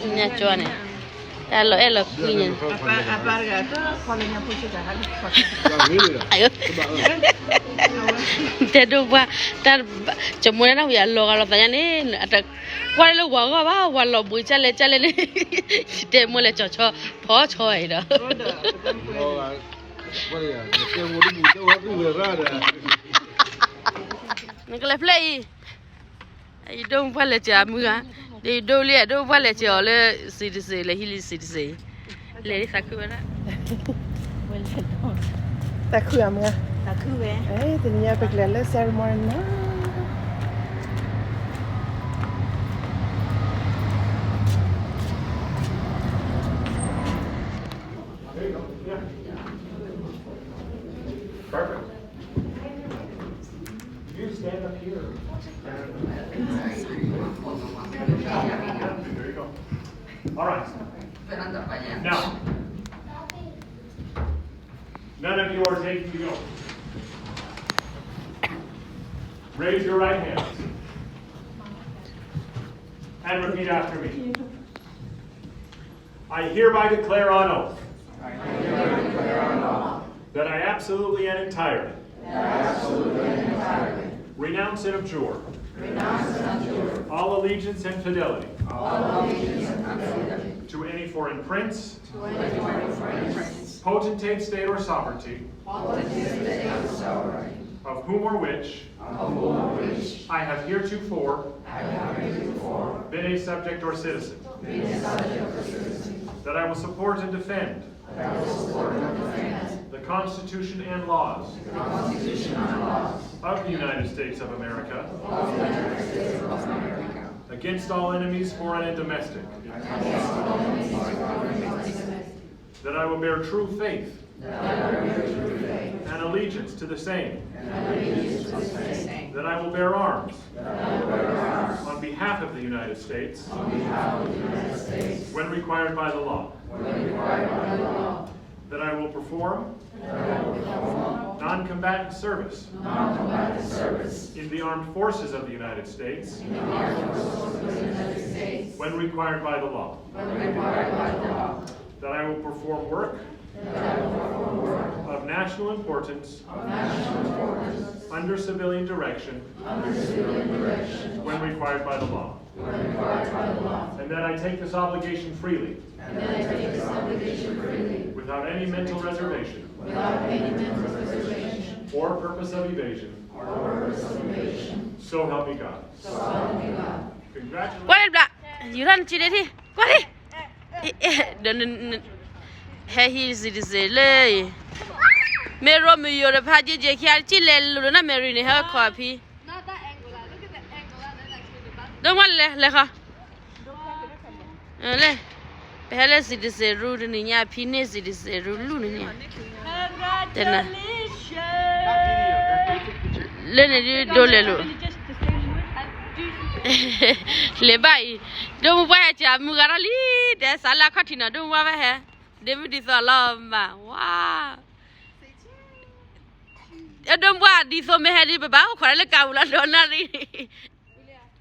ညါကၠီန့ၣ်, တၢ်လီၤအဲၣ်လီၤကွံန့ၣ်, တဲဒိၣ်ပှၢ်တၢ်, ကၠီမိၢ်န့ၣ် နၢ်ဟူယၤလီၤဂာ်လီၤသးညါန့ၣ်, ကွၢ်လၢဝၤဂီၢ်ဘၣ်, ဝၤလီၤဘှံးကၢ်လဲၣ်ကၢ်လဲၣ်န့ၣ်, တဲမိၢ်လဲၤကၠီၤဆီဖီဆီအံၤဒီး နကလဲၤဖျဲၣ်အံၤ, ယဒိၣ်ပှၢ်လဲၤစၢၤအမုၢ်ဂၤ, ဒီးယဒိၣ်လံဒိၣ်ပှၢ်လဲၤစၢၤအီၤလၢ citizen လဲၤဟံးလံ citizen, လဲၤလံသးခုဝဲဒၣ်, သးခုအမုၢ်ဂၤ, တနံၤညါပကလဲၤလၢ ceremony နီၤ. Perfect. You stand up here. There you go. All right. Now, none of you are taking the oath. Raise your right hands and repeat after me. I hereby declare on oath that I absolutely and entirely renounce and abjure all allegiance and fidelity to any foreign prince, potentate, state, or sovereignty of whom or which I have heretofore been a subject or citizen, that I will support and defend the Constitution and laws of the United States of America against all enemies, foreign and domestic, that I will bear true faith and allegiance to the same, that I will bear arms on behalf of the United States when required by the law, that I will perform non-combatant service in the armed forces of the United States when required by the law, that I will perform work of national importance under civilian direction when required by the law, and that I take this obligation freely without any mental reservation or purpose of evasion. So help me God. Congratulations. ကွၢ်လၢဘျး, ယူၤထီၣ်နစုဒ့ထံ, ကွၢ်လံ, ဒီး ဟဲဟံး citizen လၢအံၤ, မ့ၢ်ရိမံယိၤတဖၣ် က့က့ခံဂၤ က့လဲၤလိၤလၢနမဲရံန့ၣ် ဟဲအိၣ်ခိးအဖံ, ဒိၣ်မးလဲၤလဲၤဃီ လဲၤ, ပဟဲလၢ citizen ရူတနံၤညါ ဖံန့ၢ် citizen ရူလူၢ်န့ၣ်န့ၣ်, တဲနၤ, လၢန့ၣ်ဒုးဒိးလဲၤလိၤ, လဲၤဘၣ်အံၤ, ဒိၣ်မူပှၢ်ဟဲက့ၤမုၢ်ဂၤထီၣ်လံ, တဲစးလၢအခီၣ်ထံးနီၤ ဒိၣ်မူပှၢ်ဝဲဟဲ, ဒ့မုၢ်ဒ်သိးလီၤမး, ဝါ အဒိၣ်မူပှၢ်ဒ်သိးမ့ၢ်ဟဲဒ် ပဘၣ်အိၣ်ခိးလၢကးပူၤလီၤဒီးနၣ်ရံၣ်,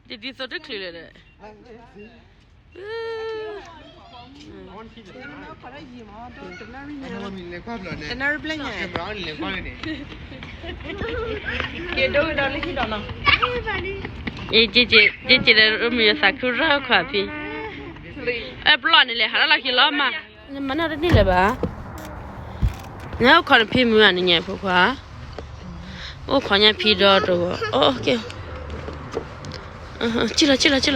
ဒ်သိးတချုးလၢၤဒီး, တနၣ်ရံၣ်ဘျဲၣ်ညါ, က့ဒိၣ်ဒီးလၢခံဒီးနီၤ, က့က့ဒီး ရူမံယိၤသးခုရၢ်အိၣ်ခိးအဖံ, အပျီၢ်န့ၣ်လဲၤဟးထီၣ်လီၢ်ခံလီၤမး, နမၤနီၣ်တန့ၢ်လၢၤဘၣ်, နအိၣ်ခိးနဖံမုၢ်ဧါ နညါဖိခွါ, အိၣ်ခိးညါဖံဒီးတဝီ, အိၣ်က့ၤ, က့လီၤ က့လီၤ က့လီၤ,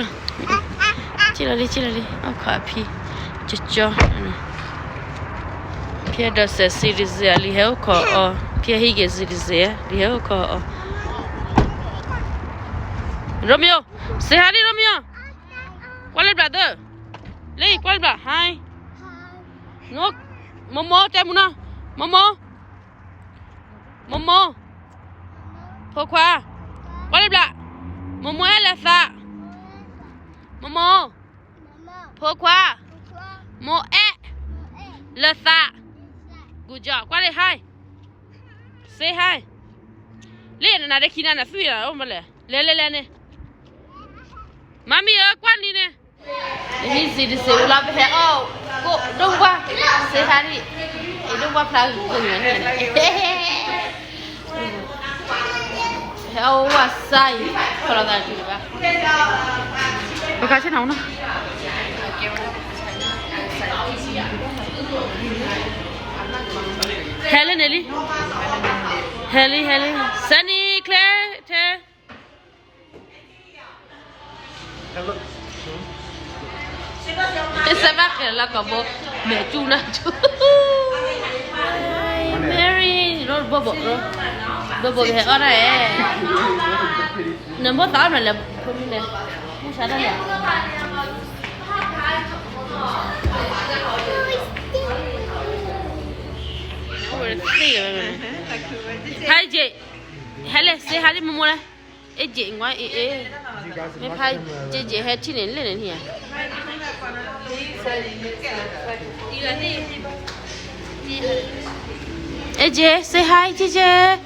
က့လီၤလံ က့လီၤလံ အိၣ်ခိးအဖံ, ကၠီကၠီ, ဖံဒီးစဲး citizen လံဟဲအိၣ်ခိးအီၤ, ဖံဟံးက့ၤ citizen လံဟဲအိၣ်ခိးအီၤ, ရိမံယိၤ, say hi လံ ရိမံယိၤ, ကွၢ်လၢ brother, လံ ကွၢ်လၢ brother, hi, မိၢ်မိၢ် တဲမူနီၤ, မိၢ်မိၢ် မိၢ်မိၢ်, ဖိခွါ, ကွၢ်လၢဘျး, မိၢ်မိၢ်အဲၣ်လၢသး, မိၢ်မိၢ်, ဖိခွါ, မိၢ်အဲၣ်လၢသး, good job, ကွၢ်လၢ hi, say hi, လံနနၤဒဲခံနၤနသွံၣ်နၤအိၣ်မလဲၣ်, လဲၤလဲၤလဲၤန့ၣ်, မၤမံၤဧၢ ကွၢ်လံန့ၣ် ဟံးစံးတစံးဝံၤလီၤ ပဟဲအီၣ်ကိၣ်ဒိၣ်ပှၢ် စ့ဟါဒံၣ် အံၤဒိၣ်ပှၢ်ဖျါဂုၤဂုၤန့ၣ် ဟဲအီၣ်ဝဲစါအံၤ ခီလီၤသးတုၤဘၣ် ပခါဆ့ၣ်နီၤနီၤ ဟဲလၢန့ၣ်လံ ဟဲလံ ဟဲလံ စဲနံၤ ချဲ ထဲ စဲဘၣ်ကဲလၢကဘိ မဲာ်ကၠူနၢ်ကၠူ Mary ဘိဘိ ဘိဘိကဟဲအီၣ်ဒၣ်ဧဲ နဘိသးအီၣ်မနုၤလဲၣ် ဖိမုၣ်လဲၣ် မုၢ်ဆါတၢ်လဲၣ် Hi Jay ဟဲလဲၣ် say hi ဒ်မိၢ်မိၢ်လဲၣ် Ê jê̆ ŋwa ê ê. Mê pha jêjê hê tî nê lê nê nê. Ê jêjê, say hi jêjê.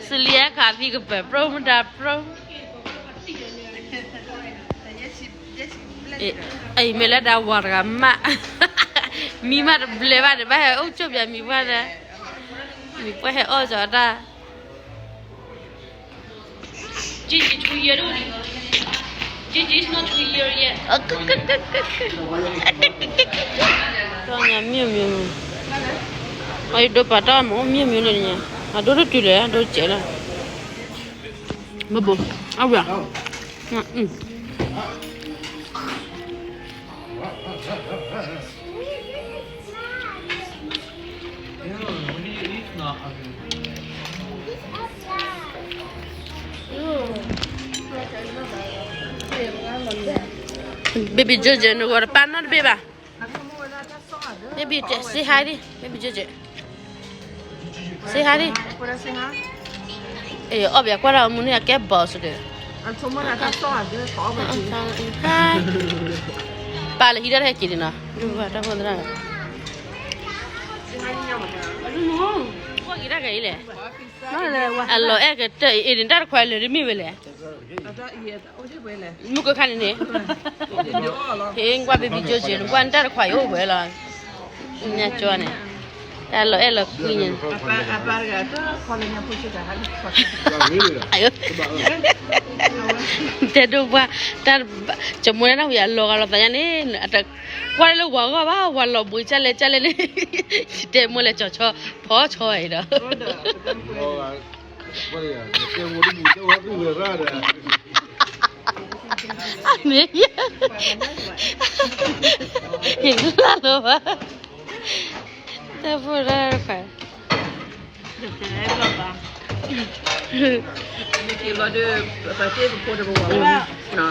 Sili ê kha thi kpè prô mê da prô. Ê, mê lê da wa tg'a mă. Mì mă tblê bă nê bă hê ôh copia mì pua nê. Mì pua hê ôh giò da. Gigi two year old. Gigi is not two year yet. Tao nya miu miu. Ôi đôi bà tao mổ miu miu này nha. À đôi đôi tùy lệ, đôi trẻ là. Bơ bơ. Áo vàng. Ừ. Baby Jojo, nô gô rô pá nà bê ba. Baby, say hi đi, baby Jojo. Say hi đi. Ê, ôb yà quát ra mù nè kép boss đi. Hi. Pá lê hí đá hê kì đi nà. Dú vả đá hô đá. Quát kì đá kì lê. A lò ê kì tơ ê đá khóa lê đi mì wê lê. Mù kì khăn nê. Hê, quát baby Jojo, quát đá khóa yô wê lò. Nha chua nè. Ta lò ê lò quỷ nhỉ. Ai ơ. Tê đô ba, ta, chả muốn nó hủy lò lò ta nhá nè. Ta, quát lê quát gò ba, quát lò bụi chá lê chá lê nè. Tê mua lê chó chó, phó chó ấy đó. Anê, yê lalo ba. Tê pô ra khỏe. Nè.